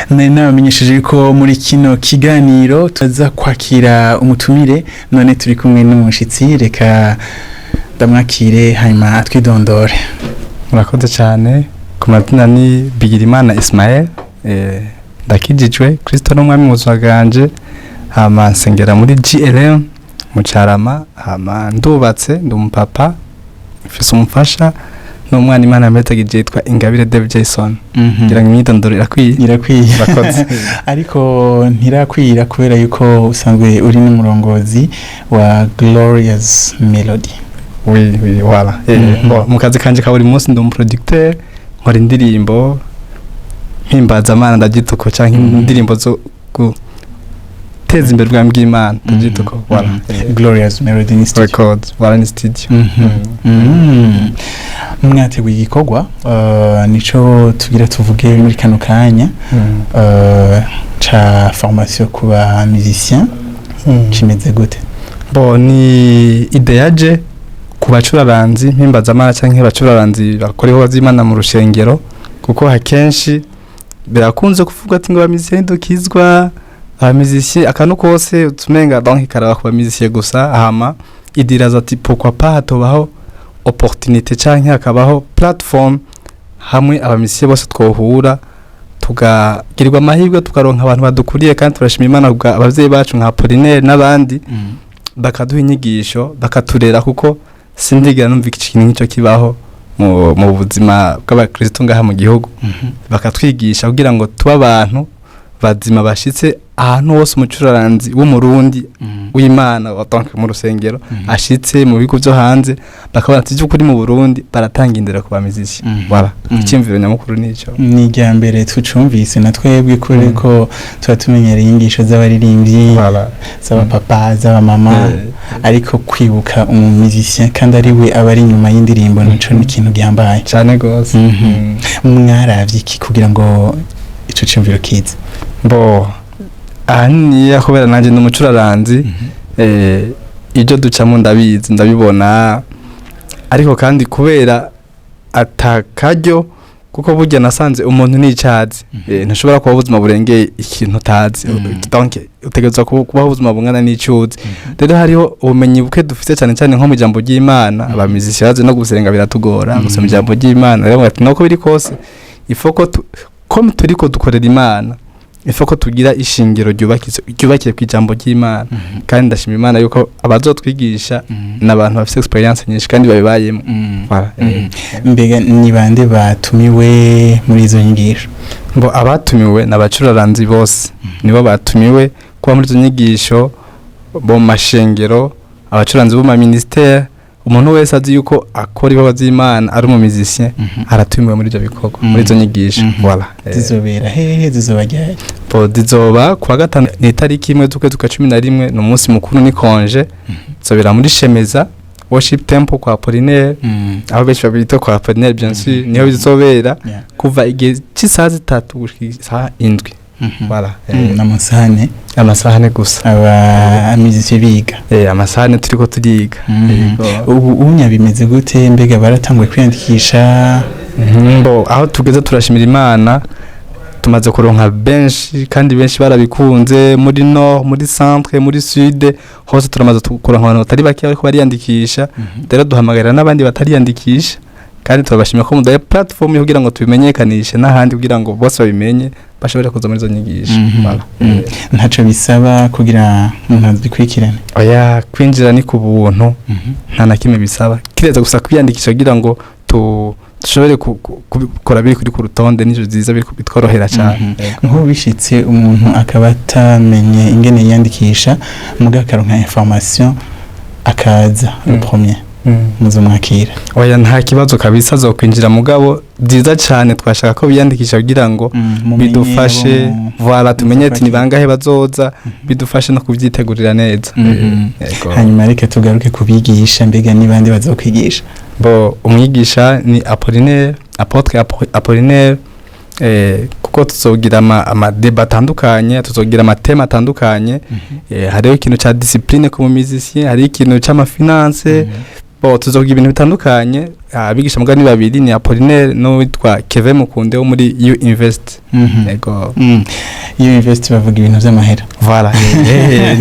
Nari nabamenyesheje ko muri kino kiganiro tuza kwakira umutumire. None turi kumwe n'umushitsi, reka ndamwakire hanyuma atwidondore. Murakoze cyane. Ku mazina ni Bigirimana Ismael, ndakijijwe, Kristo n'umwami mu buzima bwanje. Hama nsengera muri GLM mu Carama. Hama ndubatse, ndi umupapa, mfise umufasha n'umwana Imana yampezagije yitwa Ingabire Dave Jason. Ngira ngo imyidondoro irakwiye. Irakwiye. Murakoze. Ariko ntirakwira kubera yuko usanzwe uri n'umurongozi wa Glorious Melody. Oui, voilà. Bon, mu kazi kanje ka buri munsi ndi umuproducteur, nkora indirimbo mpimbazamana, ndabyita uko, canke indirimbo zo guteza imbere ubwami bw'Imana, ndabyita uko, voilà. Glorious Melody ni studio. Records, voilà, ni studio. Mwateguye igikorwa, nico tugira tuvuge muri kano kanya, ca formation ku ba musicien. Kimeze gute? Bon, ni idée yaje ku bacuraranzi mpimbazamana canke abacuraranzi bakora ibikorwa vy'Imana mu rushengero, kuko akenshi birakunze kuvuga ati ngo abamizisiye ntidukizwa, abamizisiye akantu kose utumenga donc karaba ku bamizisiye gusa. Hama idée iraza ati pourquoi pas hatobaho opportunité canke hakabaho platform hamwe abamizisiye bose twohura, tugagirirwa amahirwe tukaronka abantu badukuriye. Kandi turashima Imana kubwa abavyeyi bacu nka Apollinaire n'abandi, bakaduha inyigisho, bakaturera, kuko sindigera numva ikintu nk'icyo kibaho mu buzima bw'abakristo ngaha mu gihugu. Bakatwigisha kugira ngo tube abantu bazima bashitse ahantu hose umucuraranzi w'Umurundi w'Imana wa donc mu rusengero ashitse mu bigo byo hanze, bakabona ati by'ukuri mu Burundi baratanga indero ku bamiziki. Voilà, icyumviro nyamukuru nico. Ni irya mbere tucumvise na twebwe kure, ko tuba tumenyereye inyigisho z'abaririmbyi, z'abapapa, z'abamama, ariko kwibuka umumizisien kandi ari we aba ari inyuma y'indirimbo, nico ni ikintu gihambaye. Cyane gose. Mwaravye iki kugira ngo ico ciyumviro kize? Bo ahanini kubera nanjye ni umucuraranzi, ibyo ducamo ndabizi, ndabibona. Ariko kandi kubera atakaryo, kuko burya nasanze umuntu n'icazi, ntushobora kubaho ubuzima burengeye ikintu utazi. Donc utegerezwa kubaho ubuzima bungana n'icuzi. Rero hariho ubumenyi buke dufite, cyane cyane nko mu ijambo ry'Imana. Abamiziki bazi no gusenga biratugora, gusoma ijambo ry'Imana. Rero ati nuko biri kose ifoko ko turiko dukorera Imana, ifoko tugira ishingiro ryubakitse, ryubakiye ku ijambo ry'Imana. Kandi ndashima Imana yuko abazotwigisha n'abantu bafite experience nyinshi kandi babibayemo. Voilà. Mbega ni bande batumiwe muri izo nyigisho? Ngo abatumiwe ni abacuraranzi bose, nibo batumiwe kuba muri izo nyigisho, bo mu mashengero, abacuranzi bo mu ministère. Umuntu wese azi yuko akora ibikorwa by'Imana, ari umu musicien, aratumiwe muri ibyo bikorwa, muri izo nyigisho. Voilà. Zizobera hehe? Zizoba ryari? Bo zizoba kuwa gatanu, ni itariki 1 z'ukwezi kwa 11, ni umunsi mukuru, ni congé. Zobera muri Shemeza Worship Temple kwa Apollinaire, aho benshi babita kwa Apollinaire, bien sûr. Niho bizobera kuva igihe cy'isaha 3 gushika isaha 7. Voilà. N'amasahane? Amasahane gusa. Aba musicien biga. Amasahane turiko turiga. Yego. Ubu unya bimeze gute? Mbega baratanguye kwiyandikisha? Bo aho tugeze turashimira Imana, tumaze kuronka benshi kandi benshi barabikunze. Muri nord, muri centre, muri sud, hose turamaze kuronka abantu batari bake bariko bariyandikisha. Rero duhamagarira n'abandi batariyandikisha, kandi turabashimira ko mudaye platform yo kugira ngo tubimenyekanishe n'ahandi, kugira ngo bose babimenye, bashobore kuza muri izo nyigisho. Voilà. Ntaco bisaba kugira umuntu azikurikirane? Oya, kwinjira ni ku buntu, nta na kimwe bisaba kireza gusa kwiyandikisha kugira ngo dushobore kubikora biri kuri ku rutonde. N'ivyo byiza biri bitworohera cyane. Nk'ubu bishitse umuntu akaba atamenye ingene yiyandikisha, muga akaronka information akaza le premier, muzomwakira? Oya, nta kibazo kabisa, azokwinjira. Mugabo byiza cyane twashaka ko biyandikisha kugira ngo Mumenye bidufashe, abo voilà, tumenye ati ni muzofashe. bangahe bazoza, bidufashe no kubyitegurira neza. Yego. Hanyuma reka tugaruke kubigisha. Mbega ni bande bazokwigisha? Bo umwigisha ni Apollinaire, apôtre Apollinaire, kuko tuzogira ama débat atandukanye, tuzogira ama thème atandukanye. Hariho ikintu ca discipline ku musicien, hariho ikintu c'ama finance. Bo tuzovuga ibintu bitandukanye. Abigisha mugani babiri ni Apollinaire n'uwitwa Kevin Mukunde wo muri U Invest. Yego. Iyo invest bavuga ibintu vy'amahera. Voilà,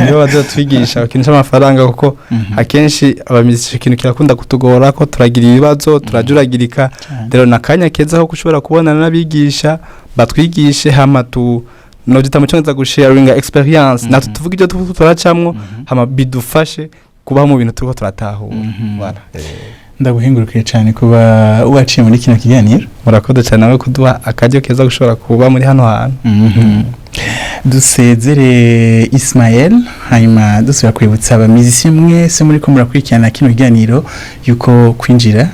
nibo bazotwigisha ikintu c'amafaranga, kuko akenshi abamiziki ikintu kirakunda kutugora ko turagira ibibazo, turajuragirika. Rero nakanya keza ko ushobora kubonana n'abigisha batwigishe, hama tu nobyita mu cyongereza gusharinga experience, natwe tuvuga ibyo turacamwo, hama bidufashe kubaho mu bintu turiko turatahura. Voilà. Ndaguhengurukiye cyane kuba waciye muri kino kiganiro. Murakoze cyane nawe kuduha akaryo keza gushobora kuba muri hano hantu. Dusezere Ismael, hanyuma dusubira kwibutsa abamiziki mwese muri ko murakurikirana kino kiganiro yuko kwinjira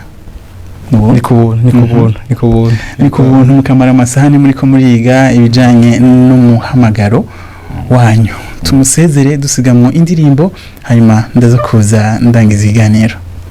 ni ku buntu, ni ku buntu, ni ku buntu. Ni ku buntu, mukamara amasahani muri ko muriga ibijanye n'umuhamagaro wanyu. Tumusezere dusigamwo indirimbo, hanyuma ndaza kuza ndangiza ikiganiro.